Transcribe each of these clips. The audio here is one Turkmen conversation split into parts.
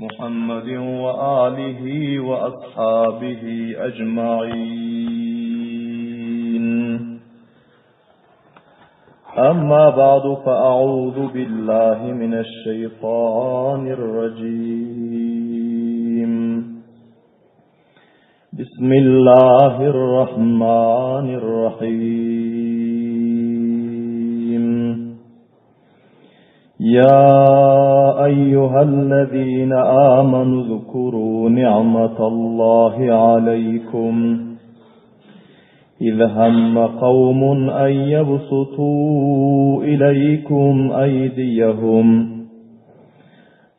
محمد وآله وأصحابه أجمعين أما بعد فأعوذ بالله من الشيطان الرجيم بسم الله الرحمن الرحيم يا أيها الذين آمنوا اذكروا نعمة الله عليكم إذ هم قوم أن يبسطوا إليكم أيديهم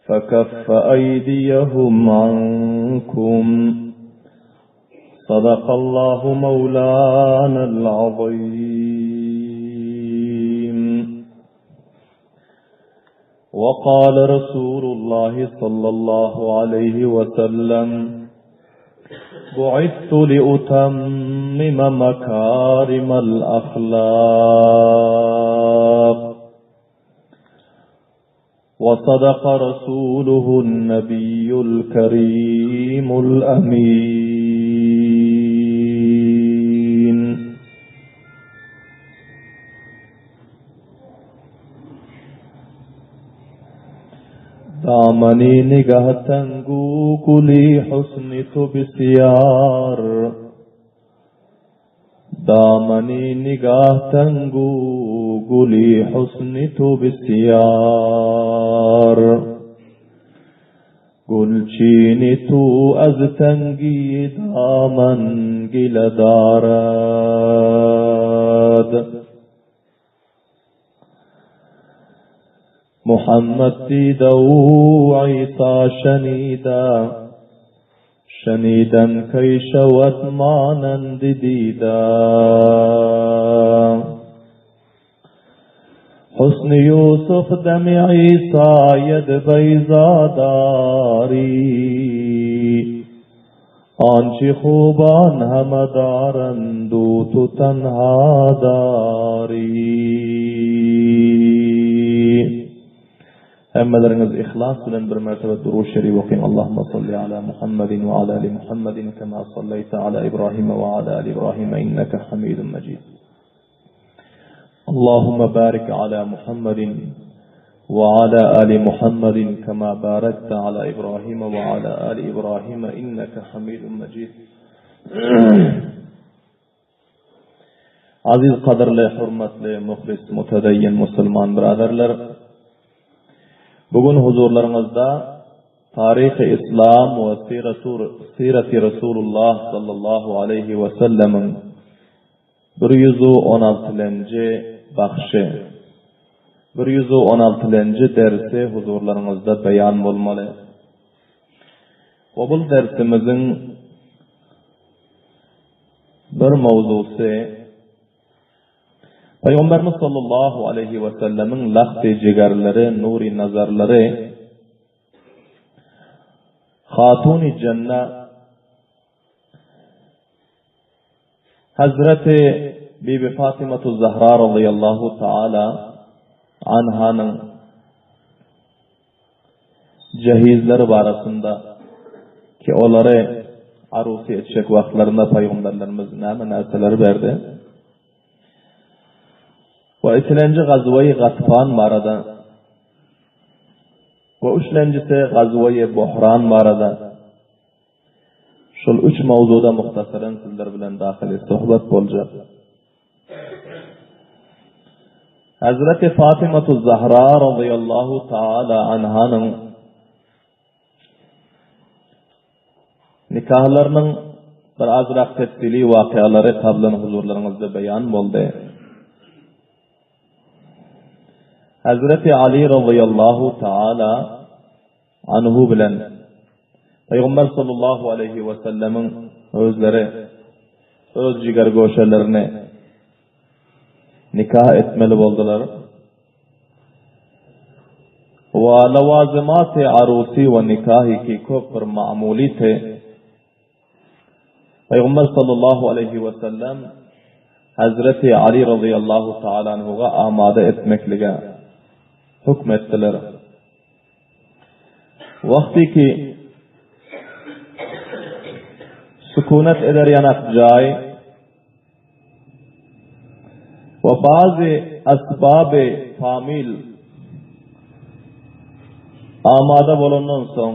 فكف أيديهم عنكم صدق الله مولانا العظيم وقال رسول الله صلى الله عليه وسلم بعثت لأتمم مكارم الأخلاق وصدق رسوله النبي الكريم الأمين دامنی نگہ تنگو کلی حسن تو بسیار دامنی نگاه تنگو گلی حسن تو بسیار گلچین تو از تنگی دامن گله دارد محمد دیده و عیسی شنیده شنیدن کی شود مانند دیده حسن یوسف دم عیسی ید بیضا داری آنچه خوبان همه دارند و تو تنها داری Hemmeleriňiz ihlas bilen bir mertebe Durud Şerif okyň Allahumma salli ala Muhammedin we ala ali Muhammedin kema sallaýta ala Ibrahim we ala ali Ibrahim inneke Hamidun Mejid. Allahumma barik ala Muhammedin we ala ali Muhammedin kema barakta ala Ibrahim we ala ali Ibrahim inneke Hamidun Mejid. Aziz gadyrly hormatly muhlis mutedeyyin musulman byraderler! Bu gün huzurlaryňyzda Taryhy Islam we Sirati Resulullah sallallahu aleýhi we sellemiň 116-lenji bagşy, 116-lenji dersi huzurlaryňyzda beýan bolmaly. We bul dersimiziň Bir mowzusy, Pygamberimiz sallallahu aleýhi we sellemiň lahty jigerleri, nury nazarlary Hatuny Jenne Hazreti Bibi Fatimatu Zahra radıyallahu taala anhanyň Jehizleri barasynda ki olary arusy etjek wagtlarynda pygamberlerimiz näme närseleri berdi? We ikilenji gazweýi Gatfan barada we üçlenjisi gazweýi Buhran barada şol üç mowzuda muhtasaran sizler bilen dahyly sohbet boljak. Hazreti Fatimatu Zahra radıyallahu taala anhanyň nikahlarynyň bir azrak tefsili wakyalary kablan huzurlaryňyzda beýan boldy. Hazreti Ali radıyallahu taala anhu bilen Pygamber sallallahu aleýhi we sellemiň özleri öz jiger göşelerini nikah etmeli boldular. We lawazymati arusy we nikahi ki köp bir ma'mulyti. Pygamber sallallahu aleýhi we sellem Hazreti Ali radıyallahu taala anhuga amada etmeklige hökm etdiler. Wagty ki sükunet eder ýanak jaý we bazy asbaby famil amada bolandan soň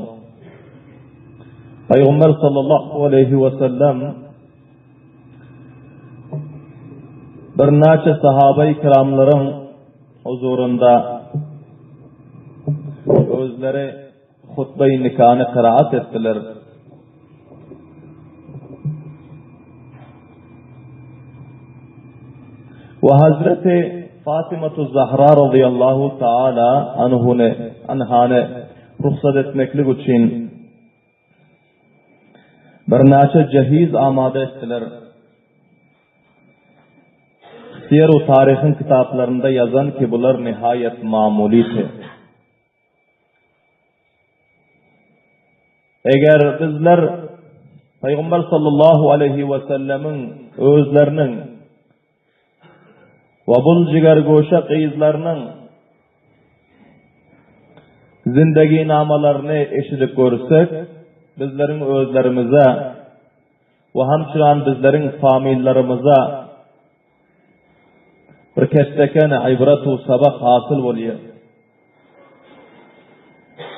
Pygamber sallallahu aleýhi we sellem birnäçe sahabeý kiramlaryň huzurynda özleri hutbeý nikany kyraat etdiler. We Hazreti Fatimatu Zahra radiyallahu taala anhune anhane ruhsat etmeklik üçin birnäçe jehiz amada etdiler. Siýer u taryhyň kitaplarynda ýazan ki bular nihaýat mamulydy. Eger bizler Pygamber sallallahu aleýhi we sellemiň özleriniň we bul jigergoşa gyzlarynyň zindeginamalaryny eşidip görsek, bizleriň özlerimize we hamçyran bizleriň famillarymyza bir ketdeken ibrat-u sabak hasyl bolýar.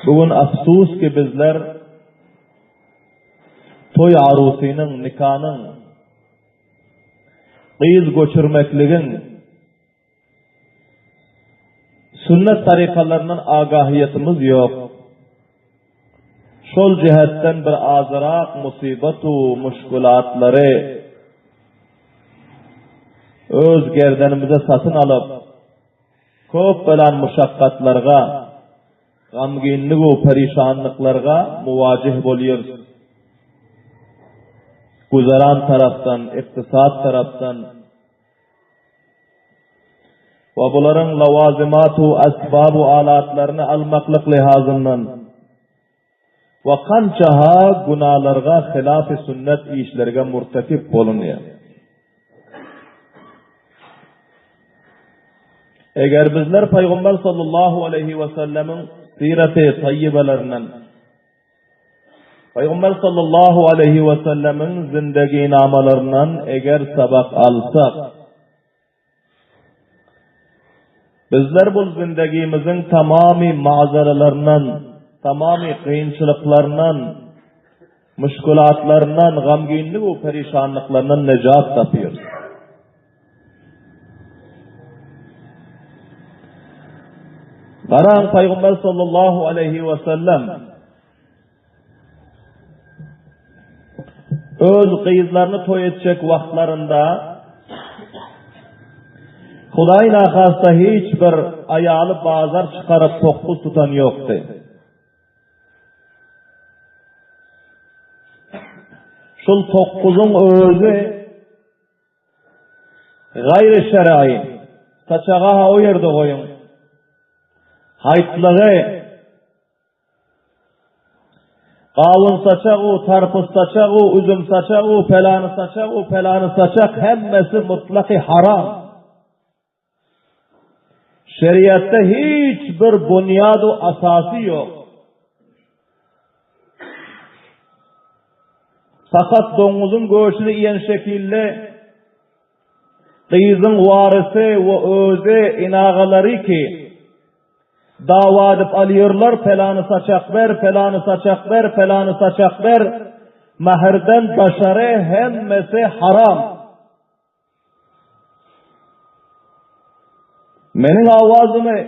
Bu gün afsus ki bizler toý arusynyň, nikanyň, gyz göçürmekligiň sünnet tarykalaryndan agahiýetimiz ýok. Şol jähetden bir azyrak musybat-u muşkulatlary öz gerdenimize satyn alyp, köp bolan muşakgatlarga, gamgynlyg-u perişanlyklarga muwajih bolýarys. Güzeran tarapdan, ykdysat tarapdan we bularyň lawazymatu asbabu alatlaryny almaklyk lihazyndan we kançaha günalarga hylafy sünnet işlerge murtekip bolunýar. Eger bizler Pygamber sallallahu aleýhi we sellemiň siraty taýýybelerinden Pygamber sallallahu aleýhi we sellemiň zindeginamalaryndan eger sabak alsak, bizler bu zindegimiziň tamamy mazaralaryndan, tamamy kynçylyklaryndan, muşkulatlaryndan, gamginlik we perişanlyklaryndan nejat tapýarys. Garaň Pygamber sallallahu aleýhi we sellem öz gyzlaryny toý etjek wagtlarynda Hudaý nahasta hiç bir aýaly bazar çykaryp tokguz tutan ýokdy. Şul tokguzyň özi Gaýry şer'i saçaga-ha o ýerde goýuň. Haýtlygy gawun saçagu, tarpuz saçagu, üzüm saçagu, pelany saçagu, pelany saçak hemmesi mutlaky haram. Şeriatda hiç bir bunýadu asasy ýok. Fakat doňuzyň göşüni iýen şekilde gyzyň warysy we özi inagalary ki dawa edip alýarlar pelany saçak ber, pelany saçak ber, pelany saçak ber, mähirden daşary hemmesi haram. Meniň awazymy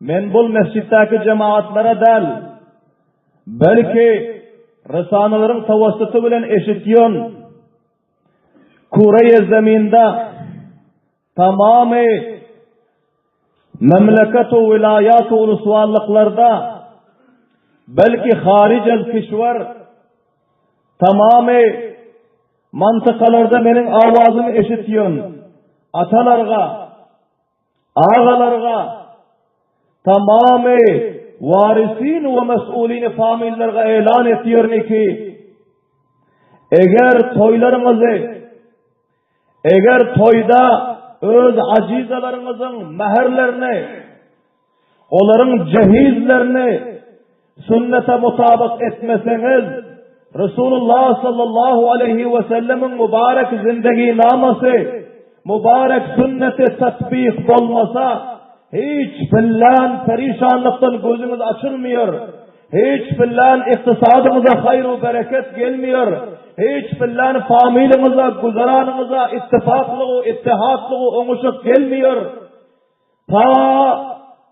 men bul mesjitdäki jemaatlara däl, belki rysanalaryň tawassuty bilen eşitýän kureýe zeminde tamamy memleket we wilaýat we uluswallyklarda belki harijel kişwer tamamy Mantykalarda meniň awazymy eşitýän atalarga, agalarga, tamamy warisin we mes'ulini famillerge elan etýärin ki, eger toýlaryňyzy, eger toýda öz ajizalaryňyzyň mähirlerini, olaryň jehizlerini. Sünnete mutabyk etmeseňiz, Resulullah sallallahu aleýhi we sellemiň mübarek zindiginamasy, mübarek sünneti tatbyk bolmasa, hiç billan perişanlykdan gözüňiz açylmaýar. Hiç billan ykdysadyňyza haýr we bereket gelmeýär. Hiç billan familiňize, güzeranyňyza ittifaklygy, ittihatlygy, oňuşyk gelmeýär. Ta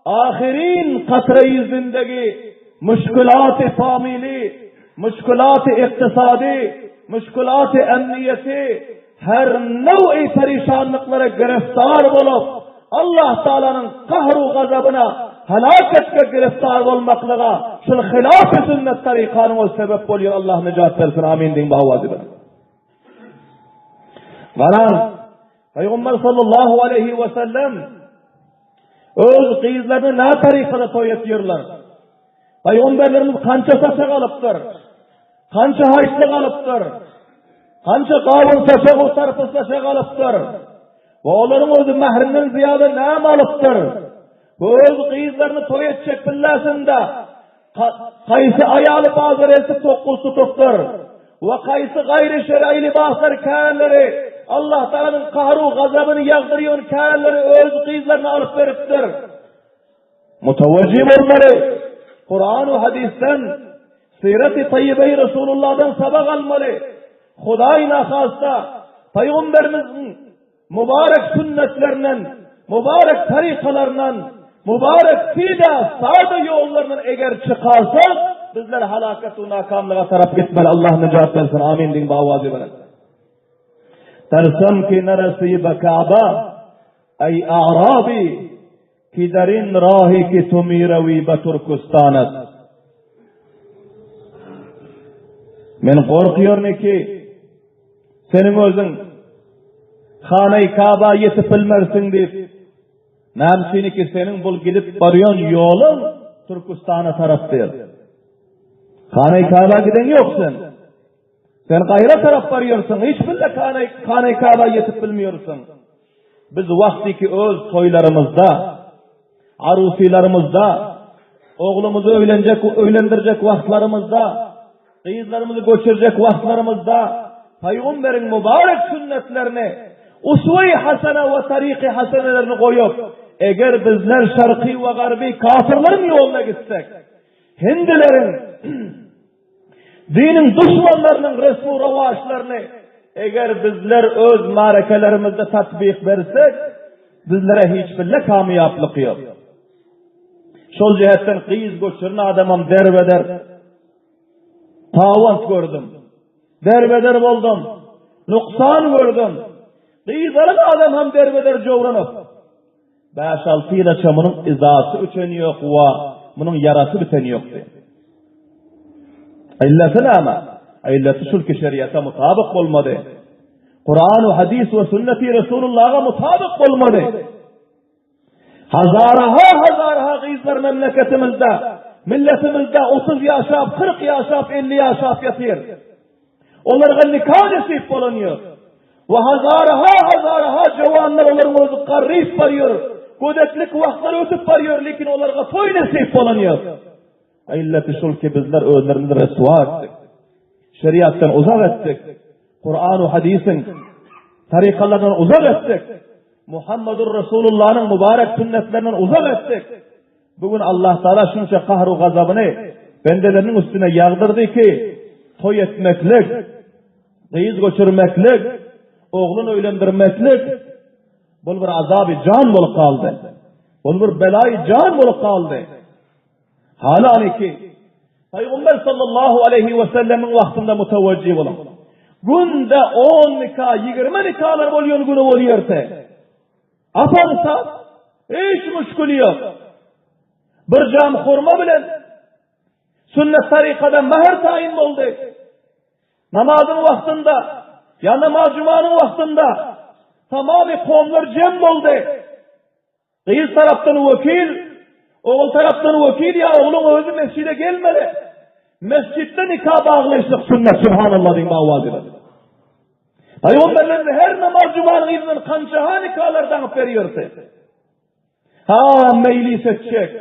ahyrin katreýi zindegi, müşkülaty famili, müşkülaty ykdysady, müşkülaty emniýeti, her new'i perişanlyklara giriftar bolup, Allah Taalanyň kahru gazabyna, helaketge giriftar bolmaklyga şul hilafy sünnet tarykanyň özi sebep bolýar, Allah nejat bersin, amin diýiň bu owazy bilen. Garaň, Pygamber sallallahu aleýhi we sellem öz gyzlaryny nä tarykada toý etýärler? Pygamberlerimiz kança saçak alypdyr? Kança haýtlyk alypdyr? Kança gawun saçak, tarpyz saçak alypdyr? We olaryň özi mährinden zyýada näme alypdyr? We öz gyzlaryny toý etjek billäsinde Haýsy aýaly bazar eltip tokguz tutupdyr we haýsy gaýry şer'i lybaslar kärleri Allah Tagalanyň kahru gazabyny ýagdyrýan kärleri öz gyzlaryna alyp beripdir. Mutawajjih bolmaly. Kuran we hadysdan, syraty taýýibe Resulullahdan sabak almaly. Hudaý nahasta Pygamberimiziň Mübarek sünnetlerinden, mübarek tarykalaryndan, mübarek sida, sada ýollaryndan eger çykarsak, bizler halakat we nakamlyga tarap gitmeli. Allah nejat bersin. Amin diýiň bu owazy bilen. Tersem ki neresi be Kaaba, ey A'rabi, ki derin rahi ki tu mirewi be Türküstanet. Men gorkuyorum ki, Seniň özüň Hanaý Kaba ýetip bilmersiň diýip, näme üçin ki seniň bul gidip barýan ýoluň Türküstana tarap diýip. Hanaý Kaba giden ýok sen. Sen gaýra tarap barýarsyň, hiç birde Hanaý Hanaý Kaba ýetip bilmeýärsiň. Biz wagtyky öz toýlarymyzda, arusylarymyzda, oglumyzy öýlenjek, öýlendirjek wagtlarymyzda, gyzlarymyzy göçürjek wagtlarymyzda Pygamberiň mübarek sünnetlerini, uswe-i hasana we taryky hasanelerini goýup, eger bizler şarky we garby kafirleriň ýoluna gitsek, hindileriň Diniň duşmanlarynyň resmu rowaçlaryny eger bizler öz marekelerimizde tatbyk bersek, bizlere hiç birle kamyýaplyk ýok. Şol jähetden gyz göçüren adamam derbeder. Tawant gördüm. Derbeder boldum. Nuksan gördüm. Gyz alan adam hem derbeder jowranyp. Bäş-alty ýylaça munuň yzasy öçen ýok we munuň ýarasy biten ýokdy. Yllaty näme? Yllaty şul ki şeriata mutabyk bolmady. Kuran we hadys we sünneti Resulullaha mutabyk bolmady. Hazaraha hazaraha gyzlar memleketimizde, milletimizde 30 ýaşap, 40 ýaşap, 50 ýaşap ýatyr. Olarga nika nesip bolan ýok. We hazaraha hazaraha jowanlar olaryň özi garryp barýar. Gödeklik wagtlary ötüp barýar, lekin olarga toý nesip bolan ýok. Illeti şul ki bizler özlerimizi reswa etdik. Şeriatdan uzak etdik. Kur'an we hadisin tarykalaryndan uzak etdik. Muhammedur Resulullah'nyň mübarek sünnetlerinden uzak etdik. Bu gün Allah Taala şunça kahru gazabyny bendeleriniň üstüne ýagdyrdy ki, toý etmeklik, gyz göçürmeklik, oglun öýlendirmeklik bul bir azaby jan bolup galdy. Bul bir belaýy jan bolup galdy. Halaniki Pygamber sallallahu aleýhi we sellemiň wagtynda mutawajjih boluň. Günde 10 nika, 20 nikalar bolýan güni bolýardy. Apansat, hiç müşkili ýok. Bir jam hurma bilen sünnet tarykada mähir taýyn boldy. Namazyň wagtynda, ýa namaz jumanyň wagtynda tamamy komlar jem boldy. Gyz tarapdan wekil, ogul tarapdan wekil ýa ogluň özi mesjide gelmeli. Mesjitde nika baglaşyk sünnet subhanallah diýip awazy bilen. Pygamberlerimiz her namaz jumanyň yzyndan kançaha nikalar daňyp berýärdi. Ha meýlis etjek,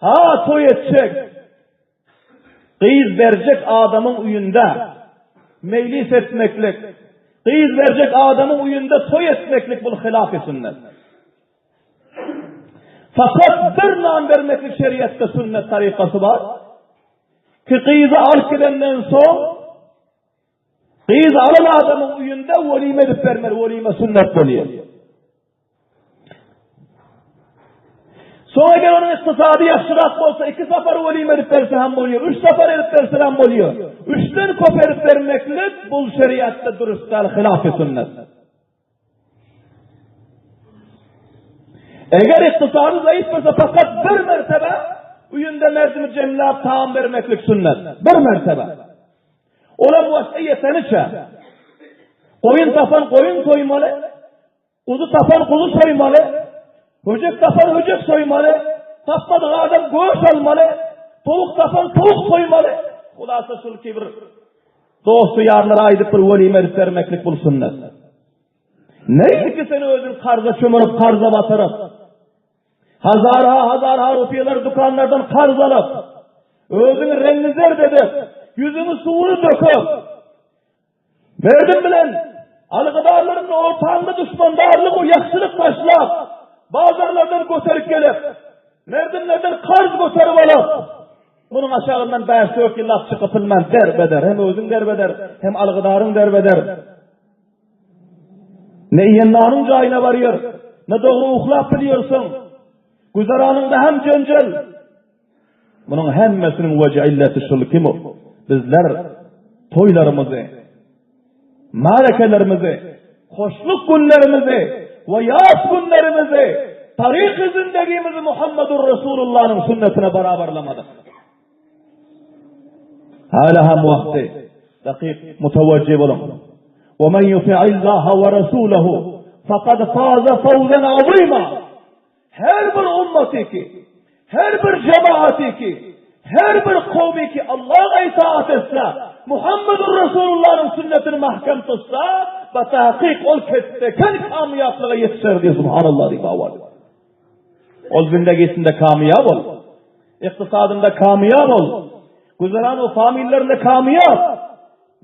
ha toý etjek. Gyz berjek adamyň öýünde meýlis etmeklik, gyz berjek adamyň öýünde toý etmeklik bul hylafy sünnet. Fakat bir nan bermeklik şeriatda sünnet tarykasy bar. Ki gyzy alyp gidenden soň gyz alan adamyň öýünde welime edip bermeli, welime sünnet bolýar. Soň eger onuň ykdysady ýagşyrak bolsa, iki sapar welime edip berse hem bolýar, üç sapar edip berse hem bolýar. Üçden köp edip bermeklik bul şeriatda dürüst däl, hylafy sünnet. Eger ykdysady zaýyf bolsa, fakat bir mertebe öýünde merdimi jemläp taam bermeklik sünnet. Bir mertebe. Olam wagty ýeteniçe. Goýun tapan goýun soýmaly, guzy tapan guzy soýmaly, höjek tapan höjek soýmaly, tapmadyk adam göş almaly, towuk tapan towuk soýmaly. Hulasa şul ki bir dosty ýarlara aýdyp bir welime edip bermeklik bul sünnet. Näme ki sen özüň karza çömürip, karza batyryp, Hazarha-hazarha rupiýalar dükanlardan karz alyp, özüňi reňňi zert edip, ýüzüňi suwuny döküp, merdim bilen algydarlaryň ortaňda duşmandarlyk we ýagşylyk taşlap, bazarlardan göterip gelip, merdimlerden karz göterip alyp, munuň aşagyndan bäş-dört ýyllap çykyp bilmän derbeder, hem özüň derbeder, hem algydaryň derbeder. Ne iýen nanyň jaýyna barýar, ne dogry uklap bilýärsiň. Güzeranyňda hem jenjel. Munuň hemmesiniň weji illeti şul ki, bizler toýlarymyzy, märekelerimizi, hoşluk günlerimizi we ýas günlerimizi, taryhy zindegimizi Muhammedur Resulullanyň sünnetine barabarlamadyk. Hala hem wagty dakyk mutawajjih boluň. Wa men yuti'illaha we rasulahu faqad faza fawzan azima. Her bir ummaty ki, her bir jemaaty ki, her bir kowmy ki Allaha itaat etse, Muhammedur Resulullah'yň sünnetini mahkem tutsa, ba takyk ol ketdeken kamyýaplyga ýetişer diýip subhanallah diýip awaz. Ol zindegisinde kamyýap ol. Ykdysadynda kamyýap ol. Güzeran we famillerinde kamyýap.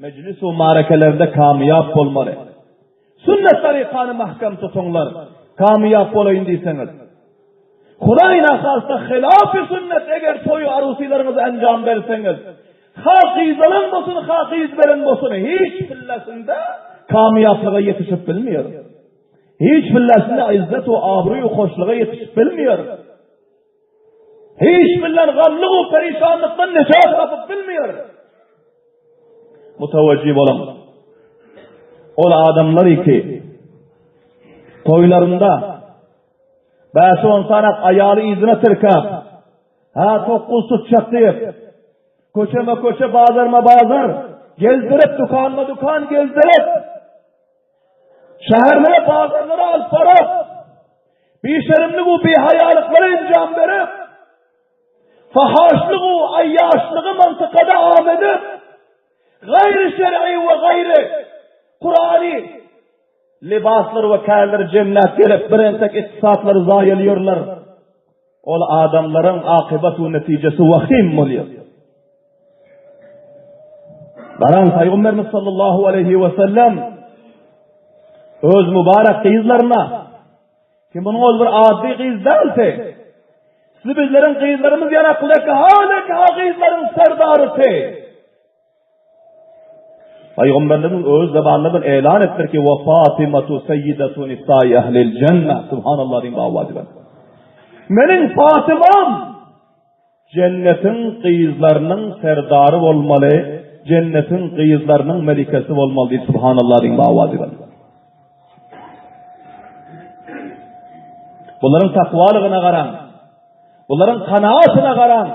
Mejlis we marekelerde kamyýap bolmaly. Sünnet tarykany mahkem tutuňlar. Kamyýap bolaýyn diýseňiz. Hudaý nahasta hylafy sünnet eger toý arusylaryňyzy enjam berseňiz. Ha gyz alan bolsun, ha gyz beren bolsun, hiç pillesinde kamyýaplyga ýetişip bilmeýär. Hiç pillesinde izzet we abraý we hoşluga ýetişip bilmeýär. Hiç bilen gamlyk we perişanlykdan nejat tapyp bilmeýär. Mutawajjih boluň. Ol adamlar ki toýlarynda bäş-on sanak aýaly yzyna tirkäp, ha tokguz tutjak diýip, köçeme-köçe, bazarma-bazar gezdirip, dükanma-dükan gezdirip, Şäherlere, bazarlara alyp baryp, bişerimlik we bihaýalyklara enjam berip, fahaşlyk we aýýaşlygy mantykada am edip, gaýry şer'i we gaýry Kurany lybaslar we kärleri jemläp gelip, bir entek iktisatlary zaýalaýarlar. Ol adamlaryň akybat we netijesi wahim bolýar. Garaň Pygamberimiz sallallahu aleyhi we sellem öz mübarek gyzlaryna ki munuň ol bir adi gyz däldi. Siz bizleriň gyzlarymyz ýanakly ha gyzlaryň serdarysy. Pygamberimiz öz zamanynda bir elan etdir ki we Fatimatu sayyidatu nisai ehlil cennet. Subhanallah diýip awaz ber. Meniň Fatimam jennetiň gyzlarynyň serdary bolmaly, jennetiň gyzlarynyň melikesi bolmaly diýip subhanallah diýip awaz ber. Bularyň takwalygyna garaň. Bularyň kanaatyna garaň.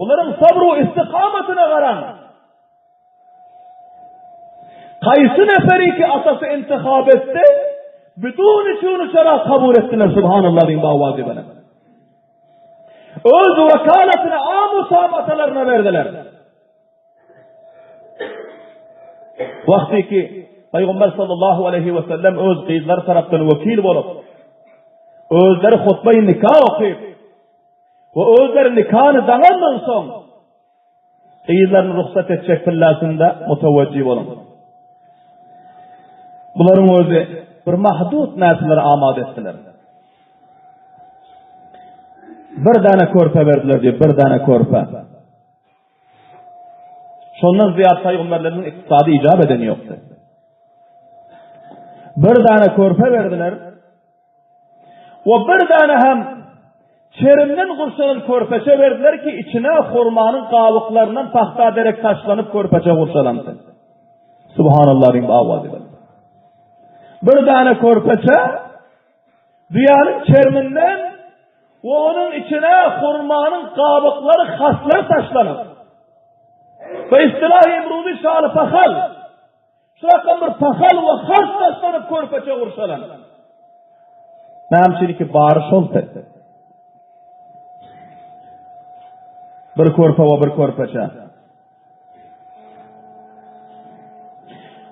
Bularyň sabr we istikamatyna garaň. Kaýsy neferi ki atasy intihap etdi, biduni çuny çara kabul etdiler subhanallah diýip awaz edene. Öz wekalatyny amu sam atalaryna berdiler. Wagty ki Peygamber sallallahu aleyhi ve sellem öz gyzlary tarapdan wekil bolup, özleri hutba-i nikah okyp, We özleri nikany daňandan soň. Gyzlaryny rugsat etjek pillasynda mutawajjih boluň. Bularyň özi bir mahdut närseleri amad etdiler. Bir däne körpe berdiler diýip, bir däne körpe. Şondan zyýat paýgamberleriniň ykdysady ijap edeni ýokdy. Bir däne körpe berdiler. We bir däne hem çerimden gurşalan körpeçe berdiler ki, içine hurmanyň gabyklaryndan pagta derek taşlanyp körpeçe gurşalandy. Subhanallah diýip awaz edildi. Bir däne körpeçe düýäniň çerminden we onuň içine hurmanyň gabyklary, haslary taşlanyp. Ve istilah-i imruzi şaly pahal. Şu rakam bir pahal we has taşlanyp körpeçe gurşalan. Näme üçin ki bary şol Bir körpe we bir körpeçe.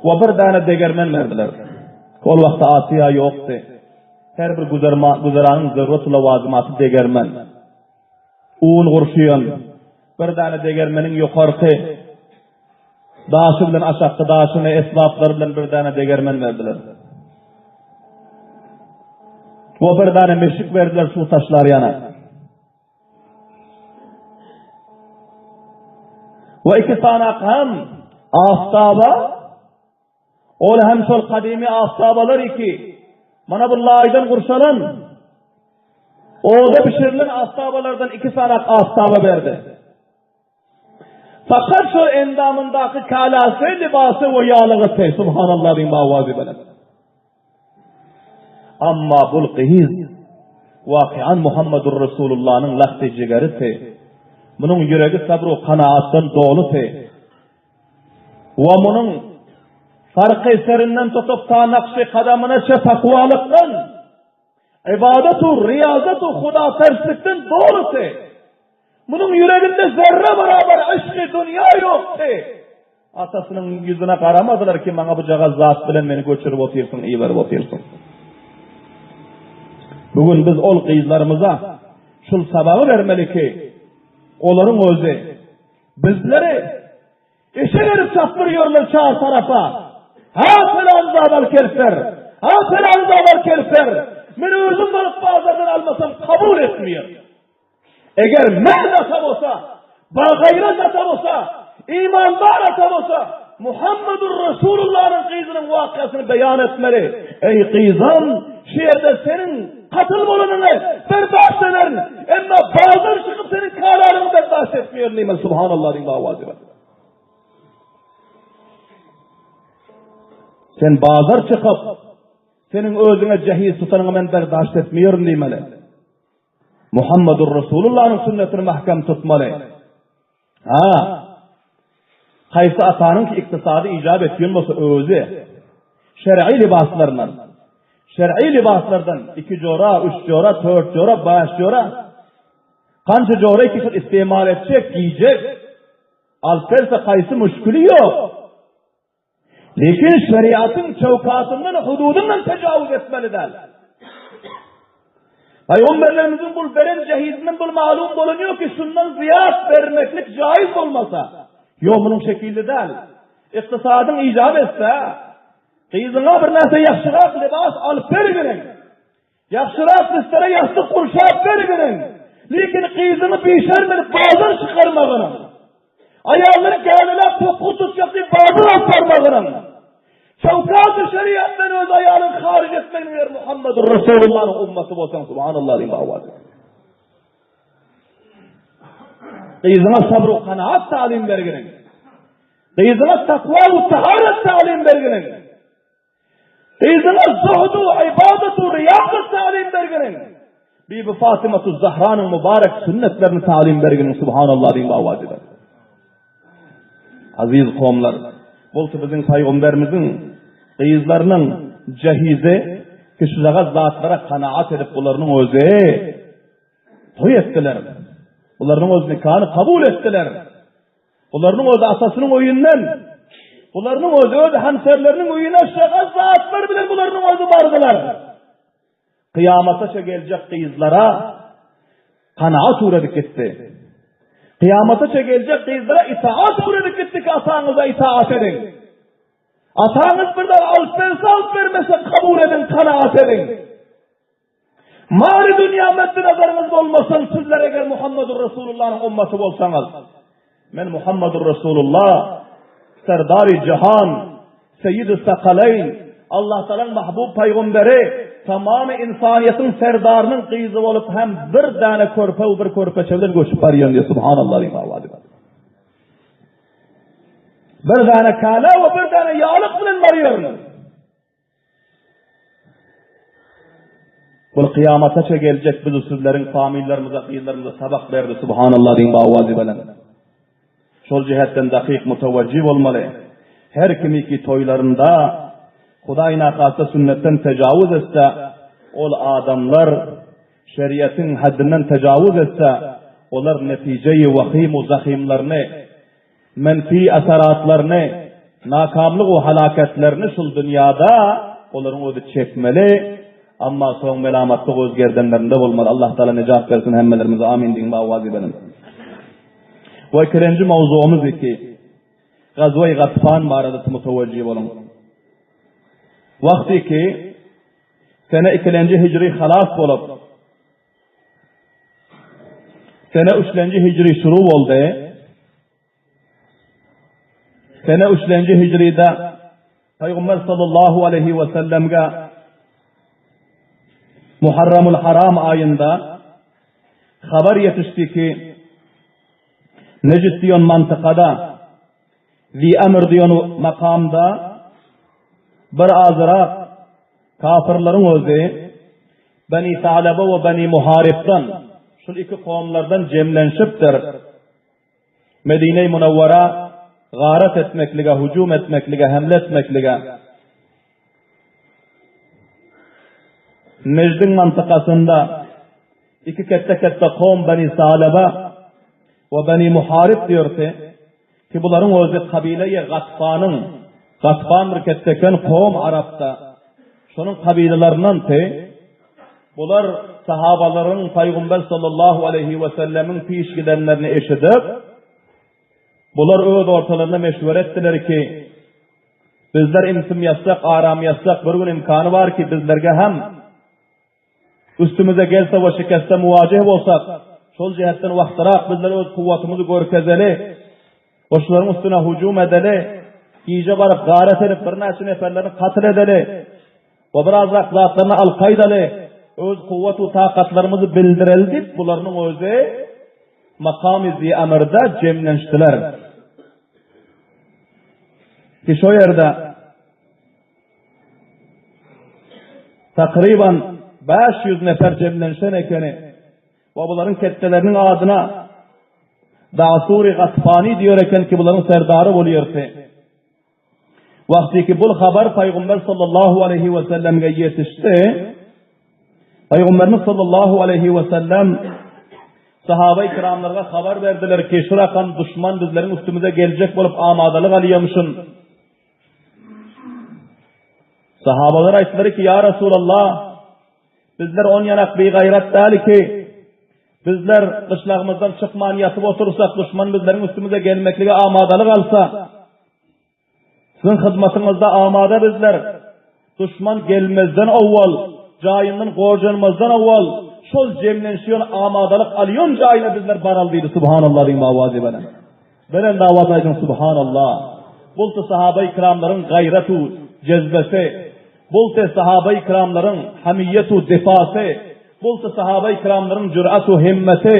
We bir däne degermen berdiler. Ol wagtda Asiýa ýokdy. Her bir güzeranyň zeruratu lawazymaty degermen. Un gurşuýan bir däne degermeniň ýokarky daşy bilen aşakky daşyny esbaplary bilen bir däne degermen berdiler. We bir däne meşik berdiler suw taşlar ýana. We iki sanak hem aftaba ol hem şol kadymy aftabalar iki mana bu laýdan gurşalan oda bişirilen aftabalardan iki sanak aftaba berdi. Fakat şu endamyndaky kalasy, libasy we ýalygy subhanallah diýip awazy bilen. Amma bul gyz wakian Muhammedur Resulullanyň lahty jigerisi. Munuň ýüregi sabru kanaatdan dolusy. We munuň farky serinden tutup ta nakşy kadamyna çe takwalykdan Ybadatu, riýazatu, hudaperslikden dolusy. Munuň ýüreginde zerre barabar yşky dünýä ýokdy. Atasynyň ýüzüne garamadylar ki, maňa bu jagaz zat bilen meni göçürip otyrsyň, iberip otyrsyň. Bu gün biz ol gyzlarymyza şul sabagy bermeli ki, olaryň özi bizleri Eşek edip çapdyrýarlar çar tarapa. Ha pelan zat alyp gelip ber. Ha pelan zat alyp gelip ber. Men özüm baryp bazardan almasam kabul etmeýär. Eger mert ata bolsa, bagaýrat ata bolsa, imandar ata bolsa, Muhammedur Resulullah'yň gyzynyň wakasyny beýan etmeli. Eý gyzym, şu ýerde seniň katyl bolanyňy berdaşt ederin. Emma bazar çykyp seniň kalalyňy berdaşt etmeýerin diýmeli. Subhanallah diýip awazy bar. Sen bazar çykyp, seniň özüňe jehiz tutanyňy men berdaşt etmeýerin diýmeli. Muhammedur Resulullah'yň sünnetini mahkem tutmaly. Ha. Haýsy atanyň ki ykdysady ijap etýän bolsa özi şer'i lybaslaryndan şer'i lybaslardan iki jora, üç jora, dört jora, bäş jora kança jora iki şol istemal etjek, giýjek alyp berse haýsy müşkili ýok. Lekin şeriatyň çöwkatyndan, hududyndan tejawüz etmeli däl. Peygamberlerimizin bul beren cehizinden bul malum bolunýar ki şundan zyýat bermeklik jaiz bolmasa. Ýok, munuň şekilli däl. Ykdysadyň icap etse, gyzyňa bir näse ýagşyrak libas alyp berginiň. Ýagşyrak bistara ýassyk gurşap berginiň. Lekin gyzyňy bişerm edip bazar çykarmagynyň. Aýallary gämiläp tokga tutjak diýip bazar alyp barmagynyň. Şöwkat-y şeriatdan öz aýalyňy haryj etmeginiň eger Muhammedur Resulullanyň ummaty bolsaň subhanallah diýip awaz et. Gyzyňa sabr-u kanaat talim berginiň. Gyzyňa takwa we taharet talim berginiň. Gyzyňa zuhdu, ybadatu, riýazat talim berginiň. Bibi Fatymatu Zahranyň mübarek sünnetlerini talim berginiň subhanallah diýip awaz eder. Aziz kowumlar, bolsa biziň paýgamberimiziň gyzlarynyň jehizi kişijagaz zatlara kanaat edip bularynyň özi toý etdiler. Bularynyň öz nikany kabul etdiler. Bularynyň özi atasynyň öýünden, bularynyň özi öz hemşerileriniň öýüne şaga zatlar bilen bularynyň özi bardylar. Kyýamata geljek gyzlara kanaat öwredip gitdi. Kyýamata geljek gyzlara itaat öwredip gitdik, ataňyza itaat ediň. Ataňyz bir zat alyp berse, alyp bermese kabul ediň, kanaat ediň. Mali dünýä meddi nazaryňyz bolmasyn, sizler eger Muhammedur Resulullah'yň ummaty bolsaňyz. Men Muhammedur Resulullah, Serdary Jahan, Seyyid-i Sakalayn, Allah Taala'ň mahbub paýgamberi, tamamy insaniýetiň serdarynyň gyzy bolup hem bir däne körpe we bir körpeçe bilen göçüp barýan diýe subhanallah diýip awazy. Bir däne kala we bir däne ýalyk bilen barýaryn. Bul kyýamataça geljek biz sizleriň famillerimize, gyzlarymyza sabak berdi. Subhanallah diýip awazy bilen. Şol jihetden dakyk mutawajjih bolmaly. Her kimiki toýlarynda Hudaý nakasta sünnetden tejawuz etse, ol adamlar şeriatyň haddinden tejawuz etse, olar netijeýi wahym u zahymlaryny, menfi asaratlaryny, nakamlyk u halakatlaryny şul dünýada olaryň özi çekmeli, amma soň melamatlyk öz gerdenlerinde bolmaly. Allah Taala nejat bersin hemmelerimize amin diýiň awazy bilen. We ikilenji mowzugymyz iki. Gazwa-i Gatfan barada mutawajjih boluň. Wagty ki sene ikilenji hijri halas bolup, sene üçlenji hijri şuru boldy. Sene üçlenji hijride Peygamber sallallahu aleyhi ve sellemge Muharramul Haram aýynda habar ýetişdi ki, Nejid diýen mantykada, Zi Emr diýen makamda bir azyrak kafirleriň özi Beni Salaba we Beni Muharibden, şul iki kowumlardan jemlenşipdir. Medine-i Munawwara garat etmeklige, hüjüm etmeklige, hemle etmeklige. Nejdiň mantykasynda iki ketde-ketde kowum Beni Salaba we Beni Muharib diýerdi ki, bularyň özi kabile-i Gatfanyň, Gatfan bir ketdeken kowum arapda, şonuň kabilelaryndandy. Bular sahabalaryň Paýgamber sallallahu aleýhi we sellemiň piş gidenlerini eşidip, bular öz ortalarynda meşwere etdiler ki, bizler imsim ýatsak, aram ýatsak, bir gün imkany bar ki, bizlerge hem üstümize gelse we şikeste muwajeh bolsak, şol jähetden wagtyrak bizler öz kuwwatymyzy görkezeli we şularyň üstüne hüjüm edeli, gije baryp garat edip birnäçe neferlerini katl edeli. We birazrak zatlaryny alyp gaýdaly, öz kuwwat-u takatlarymyzy bildireli diýip, bularynyň özi makamy Zi-Amirde jemlenişdiler. Ki şo ýerde takryban 500 nefer jemlenişen ekeni we bularyň ketdeleriniň adyna Dasuri Gatfani diýer eken ki bularyň serdary bolýardy. Wagtyky bul habar Paýgamber sallallahu aleýhi we sellemge ýetişdi. Paýgamberimiz sallallahu aleýhi we sellem sahaba-i kiramlarga habar berdiler ki, şu rakam duşman bizleriň üstümize geljek bolup amadalyk alýamyşyn. Sahabalar aýtdylar ki, ýa Resulallah, bizler on ýanak bigaýrat däl ki, bizler gyşlagymyzdan çykman ýatyp otursak, duşman bizleriň üstümize gelmeklige amadalyk alsa, Siziň hyzmatyňyzda amada bizler. Duşman gelmezden owwal, jaýyndan gorjanmazdan owwal, şol jemlenişýän amadalyk alýan jaýyna bizler baraly diýdi. Subhanallah diýiň awazy bilen. Belent awaz aýdyň Subhanallah. Bulty sahabai kiramlaryň gaýratu jezbesi, bulty sahabai kiramlaryň hamiýetu difasy, bulty sahabai kiramlaryň jür'atu himmeti,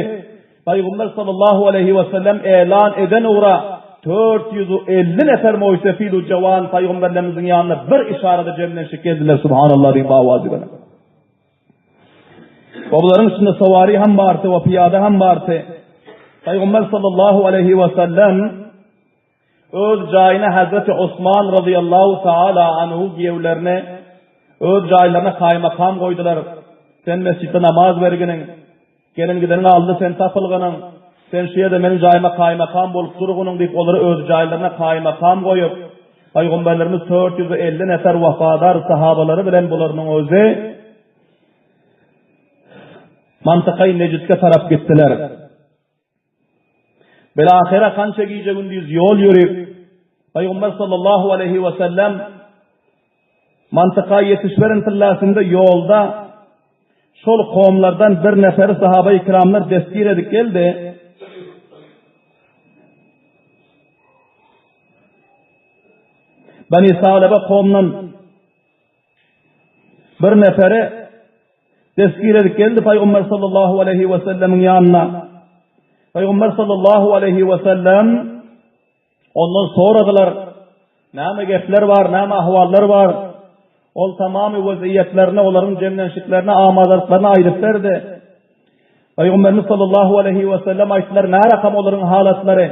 Pygamber sallallahu aleýhi we sellem elan eden ugra 450 nefer moýsefid u jawan pygamberlerimiziň ýanyna bir işarada jemlenişip geldiler subhanallah diýip awazy bilen. We bularyň içinde sawari hem bardy we pyýada hem bardy. Pygamber sallallahu aleýhi we sellem öz jaýyna Hazreti Osman radıyallahu taala anhu giýewlerini öz jaýlaryna kaýmakam goýdular. Sen mesjitde namaz berginiň. Gelen-gideniň aldy sen tapylgynyň, Sen şu ýerde meniň jaýyma kaýmakam bolup durgunyň diýip, olary öz jaýlaryna kaýmakam goýup, Pygamberlerimiz 450 nefer wepadar sahabalary bilen bularynyň özi mantykaý Nejitge tarap gitdiler. Bilahyra kança gije-gündiz ýol ýörüp, Pygamber sallallahu aleýhi we sellem mantyka ýetişberen tyllasynda ýolda şol kowumlardan bir neferi sahaba-i kiramlar destgir edip geldi. Bani Salaba kowumdan bir neferi destgir edip geldi Pygamber sallallahu aleýhi we sellemiň ýanyna. Pygamber sallallahu aleýhi we sellem Ondan soradylar, Näme gepler bar, näme ahwallar bar? Ol tamamy weziýetlerini, olaryň jemlenşiklerini, amadalyklaryny aýdyp berdi. Pygamberimiz sallallahu aleýhi we sellem aýtdylar, Nä rakam olaryň halatlary?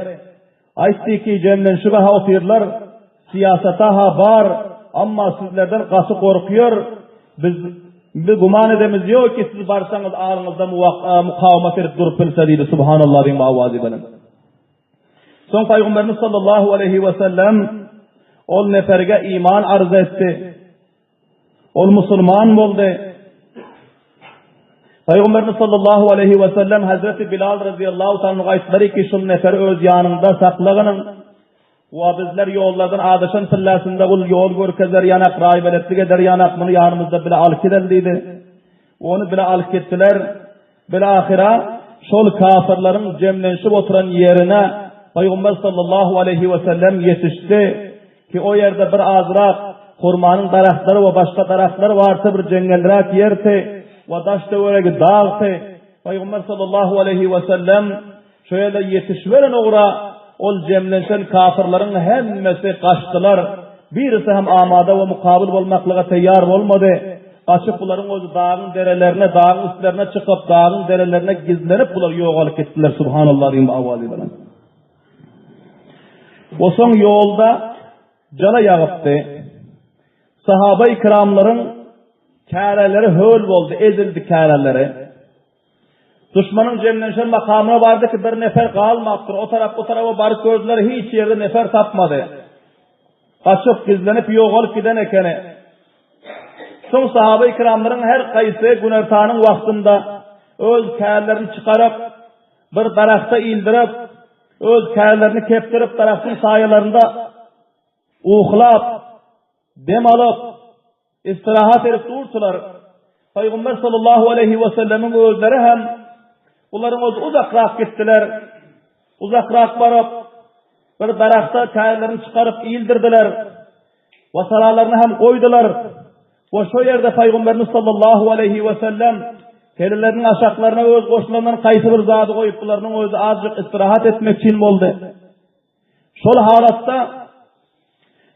Aýtdy ki, jemlenşibe-ha otyrlar, syýasata-ha bar, amma sizlerden gaty gorkuýar, biz biz güman edemiz ýok ki, siz barsaňyz alyňyzda mukawamat edip durup bilse diýdi, Subhanallah diýiň awazy bilen. Soň Pygamberimiz sallallahu aleýhi we sellem ol neferge iman arz etdi. Ol musulman boldy. Pygamberimiz sallallahu aleýhi we sellem Hazreti Bilal radıyallahu ta'ala aýtdylar ki, şul neferi öz ýanyňda saklagynyň we bizler ýollardan azaşan pillasynda ol ýol görkezer ýanak, raýbeletlik eder ýanak, muny ýanymyzda bile alyp gideli diýdi. Ony bile alyp gitdiler. Bilahyra şol kafyrlaryň jemlenşip oturan ýerine Pygamber sallallahu aleýhi we sellem ýetişdi ki, o ýerde bir azrak hurmanyň daragtlary we başga daragtlar bardy, bir jeňňelräk ýerdi we daş-töweregi dagdy. Pygamber sallallahu aleýhi we sellem Şo ýerde ýetişiberen ugra ol jemlenşen kafyrlaryň hemmesi gaçdylar. Birisi hem amada we mukabyl bolmaklyga teýýar bolmady. Gaçyp bularyň özi dagyň derelerine, dagyň üstlerine çykyp, dagyň derelerine gizlenip bular ýogalyp gitdiler. Subhanallah diýiň bu awazy bilen. O soň ýolda jala ýagypdy. Sahaba-i kiramlaryň käreleri höl boldy, ezildi käreleri. Duşmanyň jemlenşen makamyna bardy ki, bir nefer galmapdyr. O tarap, bu taraba baryp gördüler, hiç ýerde nefer tapmady. Gaçyp, gizlenip, ýogalyp giden ekeni. Soň sahaba-i kiramlaryň her gaýsy günortanyň wagtynda öz kärlerini çykaryp, bir daragta ildirip, öz kärlerini kepdirip, daragtyň saýalarynda uklap, Dem alyp, istirahat edip dursular. Pygamber sallallahu aleýhi we sellemiň özleri hem bularyň özi uzakrak gitdiler. Uzakrak baryp, bir daragta käýlerini çykaryp ildirdiler. We salalaryny hem goýdular. We şo ýerde Pygamberimiz sallallahu aleýhi we sellem kelleleriniň aşaklaryna öz goşlaryndan haýsy bir zady goýup, bularyň özi azjyk istirahat etmek üçin boldy. Şol halatda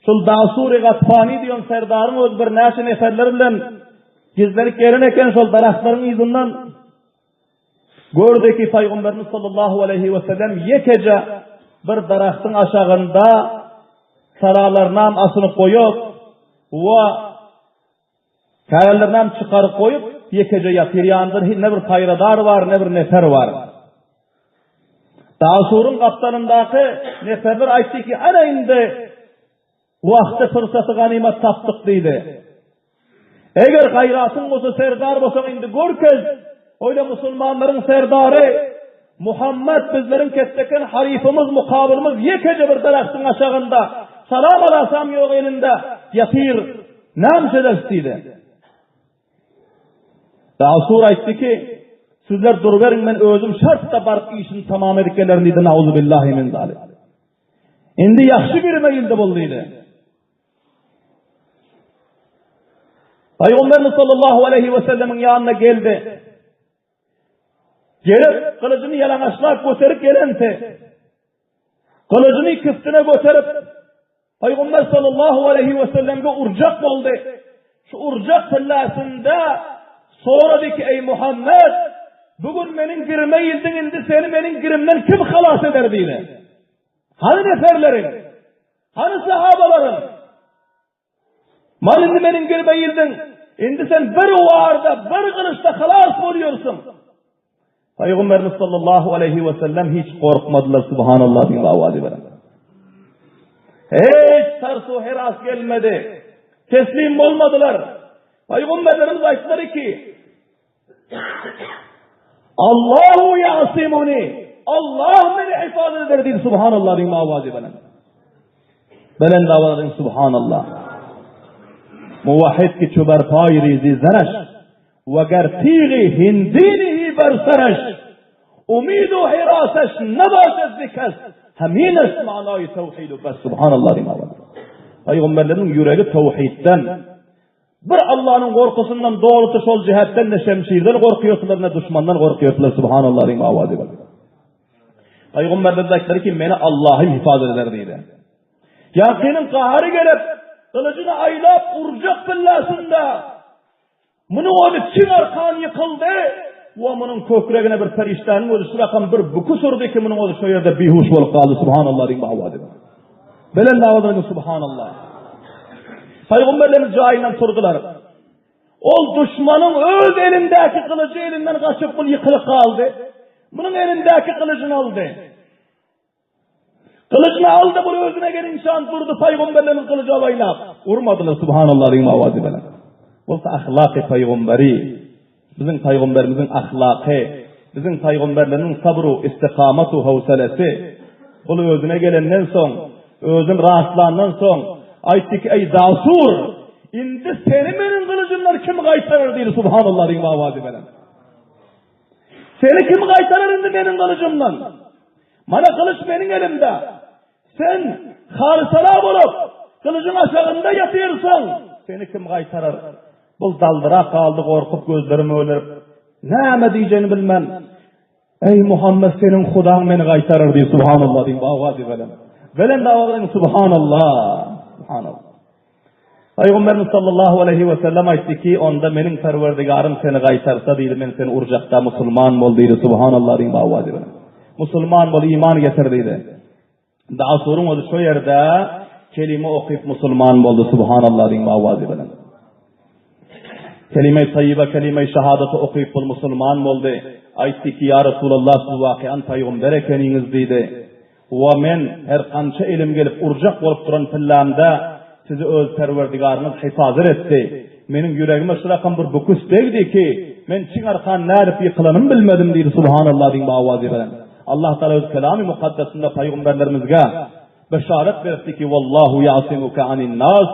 şol Dasury Gatfany diýen serdaryň özi birnäçe neferler bilen gizlenip gelen eken şol daragtlaryň yzyndan gördi ki Pygamberimiz sallallahu aleýhi we sellem ýekeje bir daragtyň aşagynda saralarynam asynyp goýup we Käbirlerinem çykaryp goýup, ýekeje ýatyr ýanynda ne bir paýradar bar, ne bir nefer bar. Dasuryň gapdalyndaky neferler aýtdy ki, ana indi wagty pursaty ganymat tapdyk diýdi. Eger gaýratyň bolsa, serdar bolsaň indi görkez, oýla musulmanlaryň serdary Muhammet bizleriň ketdeken haryfymyz, mukabylymyz ýekeje bir daragtyň aşagynda, salam alasam ýok elinde, ýatyr, näme iş ederis diýdi. Dasur aýtdy ki, sizler duruberiň men özüm şartda baryp işini tamam edip gelerin diýdi, nauzubillahi min zalik. Indi ýagşy birime ildi bol diýdi. Pygamberimiz sallallahu aleyhi ve sellemiň ýanyna geldi. Gelip, gylyjyny ýalaňaçlap göterip gelense, gylyjyny kiftine göterip, Pygamber sallallahu aleyhi ve sellemge urjak boldy. Şu urjak pillasynda sorady ki, ey Muhammed, bugün meniň girime ildiň, indi seni meniň girimden kim halas eder diýdi. Hany neferleriň? Hany sahabalaryň? Man indi meniň girime ildiň. Indi sen bir warda, bir gylyçda halas bolýarsyň. Pygamberimiz sallallahu aleyhi ve sellem hiç korkmadylar subhanallah diýip awazy beren. Hiç tarsu heras gelmedi. Teslim bolmadylar. Pygamberlerimiz aýtdylar ki Allahu ya'simuni. Allah meni hifazat eder diýdi subhanallah diýiň awazy bilen. Belend awaz diýiň subhanallah. Muwahhid ki çubar paý rizi zaraş we ger tigi hindinihi ber saraş umidu hirasaş nabaşat zikes hemin est manaýy tawhidu bes subhanallah diýiň awazy. Pygamberleriň ýüregi tawhidden Bir Allanyň gorkusyndan doludy şol jähetden ne şemşirden gorkýardylar ne duşmandan gorkýardylar subhanallah diýip awazy bar. Pygamberler aýtdylar ki meni Allahym hifazat eder diýdi. Ýakynyň gahary gelip gylyjyny aýlap urjak billasynda munuň ony çiň arkan ýykyldy we munuň kökregine bir perişdäniň özi şu rakam bir buku sürdi ki munuň özi şo ýerde bihuş bolup galdy subhanallah diýip awazy bar. Belent awazyny Subhanallah. Pygamberlerimiz jaýyndan turdular. Ol duşmanyň öz elindäki gylyjy elinden gaçyp bul ýykylyp galdy. Munuň elindäki gylyjyny aldy. Gylyjyny aldy bul özüne gelinçän durdy pygamberlerimiz gylyja baýlap. Urmadylar Subhanallah diýip awazy bilen. Bolsa ahlaky pygamberi Biziň pygamberimiziň ahlaky, biziň pygamberlerimiziň sabru, istikamatu, howselesi. Ol özüne gelenden soň, özüni rastlandan soň, aýtdy ki, Eý Dasur, indi seni meniň gylyjymdan kim gaýtarar diýdi, subhanallah diýip awazy bilen. Seni kim gaýtarar indi meniň gylyjymdan? Mana gylyç meniň elimde. Sen halysala bolup, gylyjyň aşagynda ýatyrsyň. Seni kim gaýtarar? Bul daldyrap galdy, gorkup gözleri mölerip, näme diýjegini bilmän, Eý, Muhammet, seniň Hudaň meni gaýtarar diýip, subhanallah diýip, awaz iberen. Belent awaz bilen subhanallah, subhanallah. Pygamberimiz sallallahu aleýhi we sellem aýtdy ki, onda meniň Perwerdigarym seni gaýtarsa diýdi, men seni urjakda musulman bol diýdi, subhanallah diýip awaz iberen. Musulman bol, iman getir diýdi. Dasuryň özi şo ýerde kelime okyp musulman boldy, subhanallah diýip awazy bilen. Kelime-i taýýiba, kelime-i şahadaty okyp bul musulman boldy. Aýtdy ki, ýa Resulallah, siz wakyan paýgamber ekeniňiz diýdi. We men her kança elim gelip urjak bolup duran pillämde sizi öz Perwerdigaryňyz hifazat etdi. Meniň ýüregime şu rakam bir büküs degdi ki, men çiň arkan nädip ýykylanymy bilmedim diýdi, subhanallah diýip awazy bilen. Allah Taala öz Kelamy Mukaddesinde paýgamberlerimizge beşaret beripdi ki, Wallahu yasimuke anin nas.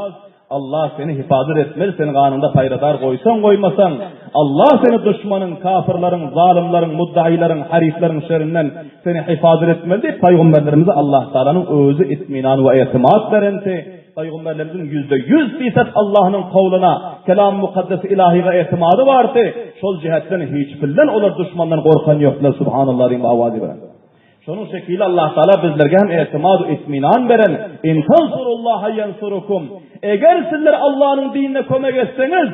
Allah seni hifazat etmeli, seni ganyňda paýradar goýsaň goýmasaň, Allah seni duşmanyň, kafirleriň, zalymlaryň, muddaileriň, harifleriň şerinden seni hifazat etmeli diýip paýgamberlerimize Allah Taalanyň özi itminan we etimat berenti. Pygamberlerimiziň 100% fisat Allahnyň kowluna, Kelam Mukaddes Ilahiga etimady bardy. Şol jihetden hiç bilden olar duşmandan gorkan ýoklar subhanallah diýip awazy bilen. Şonuň şekili Allah Taala bizlerge hem etimad we itminan beren in tansurullaha yansurukum. Eger sizler Allahnyň dinine kömek etseňiz,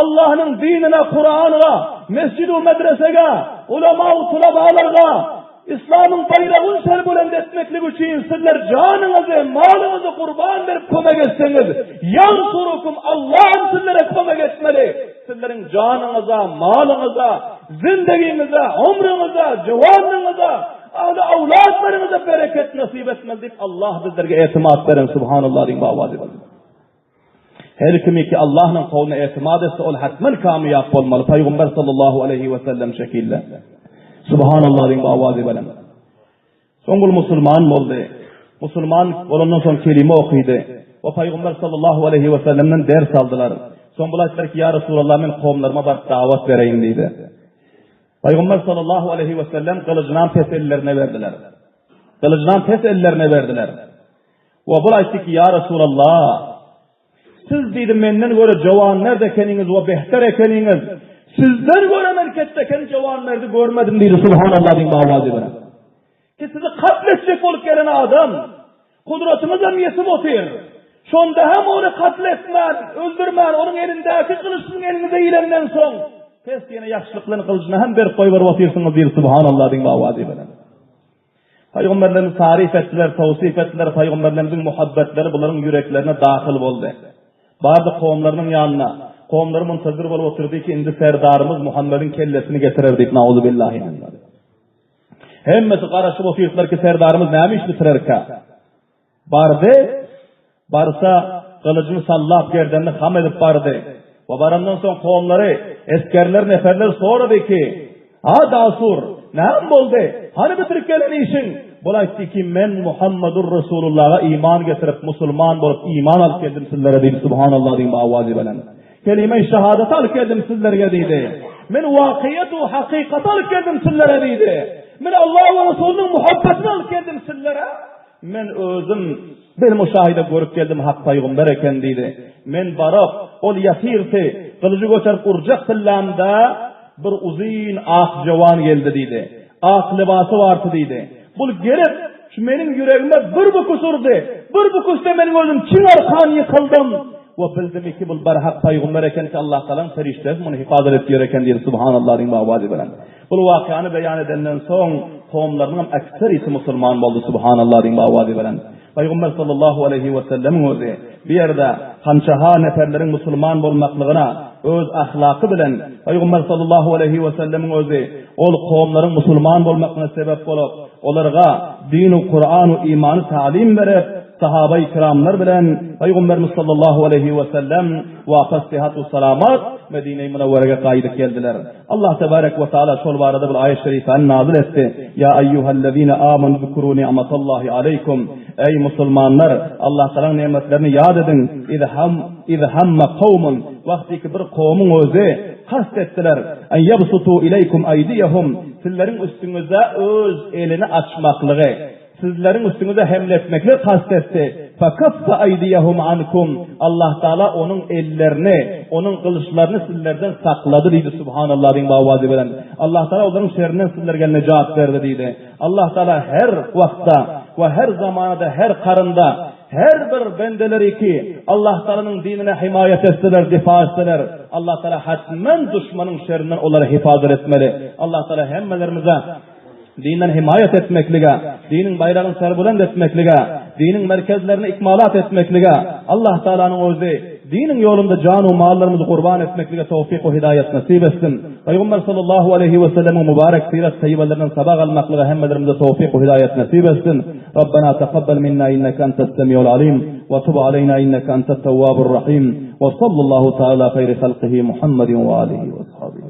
Allahnyň dinine, Kur'ana, mesjid we medresege, ulama we tulabalarga, Islamyň baýragyny serbulent etmeklik üçin sizler janyňyzy, malyňyzy gurban berip kömek etseňiz, ýansurukum, Allaham sizlere kömek etmeli. Sizleriň janyňyza, malyňyza, zindegiňize, ömrüňize, jowanlygyňyza, ahli awlatlaryňyza bereket nesip etmeli diýip Allah bizlerge etimat beren subhanallah diýip awazy boldy. Her kimi ki Allahnyň kowluna etimat etse, ol hatman kamyýap bolmaly. Pygamber sallallahu aleýhi we sellem şekilde. Subhanallah diýip awazy beren. Soň bul musulman boldy. Musulman bolandan soň kelime okydy. We Pygamber sallallahu aleýhi we sellemden ders aldylar. Soň bul aýtdylar ki, ýa Resulallah men kowumlaryma baryp dawat bereýin diýdi. Pygamber sallallahu aleýhi we sellem gylyjynam pes ellerine berdiler. Gylyjynam pes ellerine berdiler. We bul aýtdy ki, Ýa Resulallah! Siz diýdi, menden göre jowanmerd ekeniňiz we behter ekeniňiz. Sizden göre men ketdeken jowanmerdi görmedim diýdi. Subhanallah diýip awazy bilen. Ki sizi katl etjek bolup gelen adam, kudratyňyzam ýetip otyr. Şonda hem ony katl etmän, öldürmän, onuň elindäki gylyç siziň eliňize ilenden soň, pes ýene ýagşylyk bilen gylyjyny hem berip goýberip otyrsyňyz diýdi. Subhanallah diýip awazy bilen. Pygamberlerimizi taryf etdiler, towsyf etdiler, pygamberlerimiziň muhabbetleri bularyň ýüreklerine dahyl boldy. Bardy kowumlarynyň ýanyna. Kowumlary muntazir bolup oturdy ki, indi serdarymyz Muhammediň kellesini getirer diýip, nauzubillahi min zalik. Hemmesi garaşyp otyrdylar ki, serdarymyz näme iş bitirerkä? Bardy, barsa, gylyjyny sallap, gerdenini ham edip bardy. We barandan soň kowumlary, esgerler, neferler sorady ki, A Dasur, näme boldy? Hany bitirip gelen işiň? Bul aýtdy ki, Men Muhammedur Resulullaha iman getirip, musulman bolup iman alyp geldim sizlere diýdi. Subhanallah diýiň bu awazy bilen. Kelime-i şehadeti alyp geldim sizlerge diýdi. Men wakyýet we hakykaty alyp geldim sizlere diýdi. Men Allah we Resulynyň muhabbetini alyp geldim sizlere. Men özüm bir muşahide görüp geldim Hak paýgumber eken diýdi. Men baryp, ol ýatyrdy, gylyjy göterip urjak tyllamda bir uzyn ak jowan geldi diýdi. Ak lybasy bardy diýdi. Bul gelip, şu meniň ýüregime bir bukus urdy. Bir bukusda meniň özüm çiň arkan ýykyldym. We bildim ki, bul barhak paýgumber eken ki, Allah Tagalaň perişdesi muny hifazat edip ýör eken diýdi. Subhanallah diýiň bu awazy bilen. Bul wakyany beýan edenden soň, kowumlarynyňam ekserisi musulman boldy, Subhanallah diýiň bu awazy bilen. Pygamber sallallahu aleýhi we sellemiň özi bu ýerde hança-ha neperleriň musulman bolmaklygyna öz ahlaky bilen Pygamber sallallahu aleýhi we sellemiň özi ol kowumlaryň musulman bolmaklygyna sebep bolup, olarga dinu Kuranu imany talim berip, sahabaýy kiramlar bilen Pygamberimiz sallallahu aleýhi we sellem wapas syhat we salamat Medine-i Münewwerege gaýdyp geldiler. Allah tebarek we taala şol barada bir aýat şerifäni nazyl etdi, Ýa eýýuhellezine amanu zkuru ni'matallahi aleýkum, Eý musulmanlar, Allah tagalaň nemetlerini ýat ediň, iz ham iz hamma kowmun, wagtyky bir kowumyň özi kast etdiler, en ýebsutu ileýkum aýdiýehum, sizleriň üstüňize öz elini açmaklygy. Sizleriň üstüňize hemle etmeklik kast etdi. Fekeffe eýdiýehum ankum, Allah Tagala onuň ellerini, onuň gylyçlaryny sizlerden saklady diýdi. Subhanallah diýiň bu awazy bilen. Allah Tagala olaryň şerrinden sizlerge nejat berdi diýdi. Allah Tagala her wagtda we her zamanada, her karynda her bir bendeleri ki Allah Tagalanyň dinine himaýat etseler, difa etseler, Allah Tagala hatmen duşmanyň şerrinden olary hifazat etmeli. Allah Tagala hemmelerimize Dinden himaýat etmeklige, diniň baýragyny serbulent etmeklige, diniň merkezlerini ikmalat etmeklige, Allah Tagalanyň özi diniň ýolunda jan u mallarymyzy gurban etmeklige towfyk we hidaýat nesip etsin. Pygamber sallallahu aleýhi we sellemiň mübarek sirat taýýybalarinden sabak almaklyga hemmelerimize towfyk we hidaýat nesip etsin. Rabbena takabbal minna inneke entes semiul alim we tub aleýna inneke entet tewwabur rahim we sallallahu taala haýri halkihi Muhammedin we alihi we ashabihi.